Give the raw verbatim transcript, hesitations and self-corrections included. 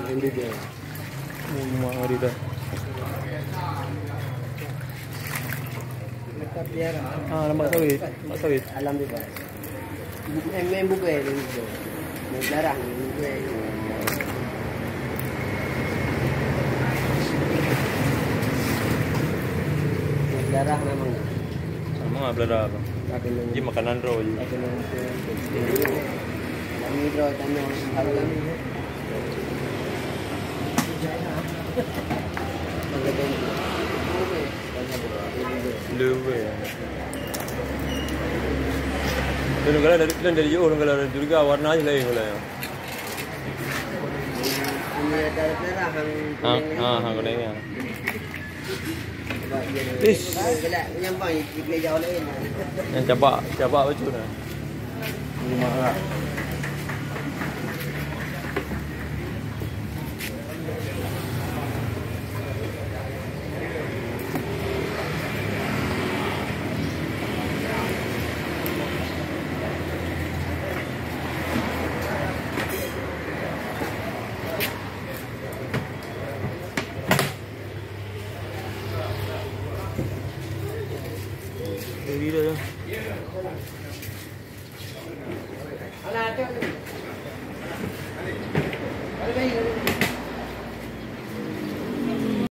Yang bibir. Rumah hari dah. Dekat biara. Ah, nampak sawit. Nampak sawit. Alam bebas. Main, main bukai dulu tu. Main belarang dulu bukai. Main belarang memang. Sama lah belarang. Tapi memang. Dia makanan roh je. Tapi memang. Kami roh tanah. Leubeh. Lôn kalau dari, lôn dari jiôh, lôn kalau dari Durga, warna je laén kalau nyan. Ha, ha, ha, kuning nyan. Ish. Nyang cabak, cabak bacut nah. Jadi dah ya.